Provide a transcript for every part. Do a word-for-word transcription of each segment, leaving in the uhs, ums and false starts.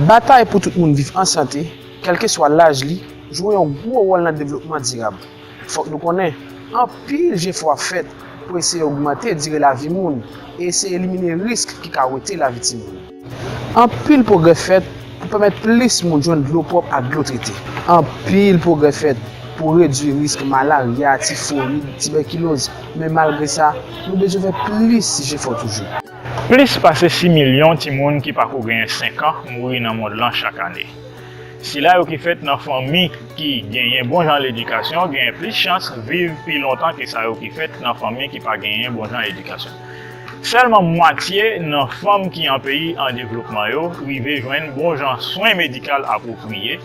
Batay pou tout moun viv an sante, kèlkeswa laj li, jwe yon gwo wòl nan devlopman dirab. Fòk nou konnen, anpil jefò ap fèt pou eseye ogmante dire lavi moun e eseye elimine risk ki ka wete lavi timoun. Anpil pwogrè fèt pou pèmèt plis moun jwenn dlo pwòp ak dlo trete. Anpil pwogrè fèt pou redui risk malarya, tifoyid, tibèkiloz, men malgre sa, nou bezwen fè plis jefò toujou. Plis pase sis milyon timoun ki pako genyen senk an mouri nan mond lan chak ane. Sila yo ki fèt nan fanmi ki genyen bon jan ledikasyon genyen plis chans viv pi lontan ke sa yo ki fèt nan fanmi ki pa genyen bon jan edikasyon. Sèlman mwatye nan fanm ki an peyi an devlopman yo rive jwenn bon jan swen medikal apwopriye.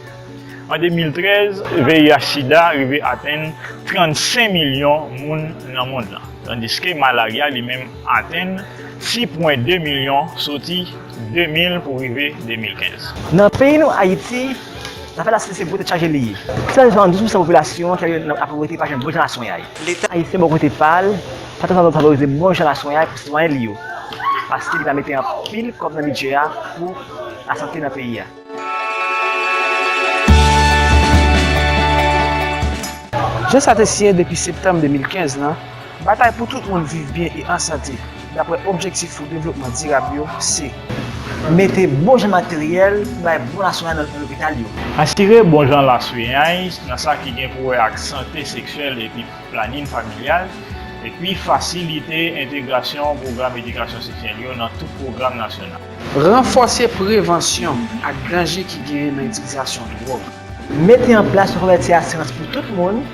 An de mil trèz, V I H sida rive atenn trannsenk milyon moun nan mond lan, tandiske malarya li menm atenn sis pwen de milyon soti de mil pou rive de mil kenz. Nan peyi nou, Ayiti, zafè lasante se gwo tèt chaje li ye. Sèlman swasanndous pousan popilasyon ki nan lapovrete pa jwenn bon jan laswenyay. Leta ayisyen bò kote pa l, pa ta favorize bon jan laswenyay pou sitwayen li yo, paske li pa mete anpil kòb nan bidjè a pou lasante nan peyi a. Jan sa te siyen depi septanm de mil kenz lan, batay pou tout moun viv byen e an sante, dapre objektif pou devlopman dirab yo, se. Mete bon jan materyèl pou bay bon laswenyay nan lopital yo. Asire bon jan laswenyay nan sa ki gen pou wè ak sante seksyèl epi planin familyal, epi fasilite entegrasyon pwogram edikasyon seksyèl yo nan tout pwogram nasyonal. Ranfòse prevansyon ak danje ki genyen nan itilizasyon dwòg. Mete an plas yon kouvèti asirans pou tout moun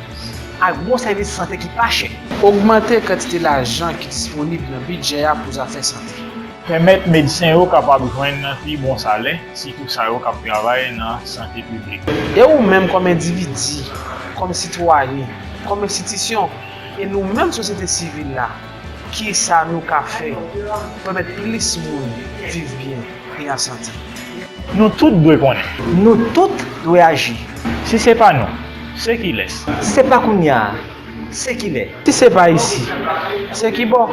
ak bon sèvis sante ki pa chè. Ogmante kantite lajan ki disponib nan bidjè a pou zafè sante. Pèmèt medsen yo kapab jwenn pi bon salè, sitou sa yo k ap travay nan sante piblik. E ou menm kòm endividi, kòm sitwayen, kòm enstitisyon, e nou menm sosyete sivil la, kisa nou ka fè pou pèmèt plis moun viv byen e an sante? Nou tout dwe konnen. Nou tout dwe aji. Si se pa nou, se kilès? Si se pa kounye a, se kilè? Si se pa isi, se ki bò?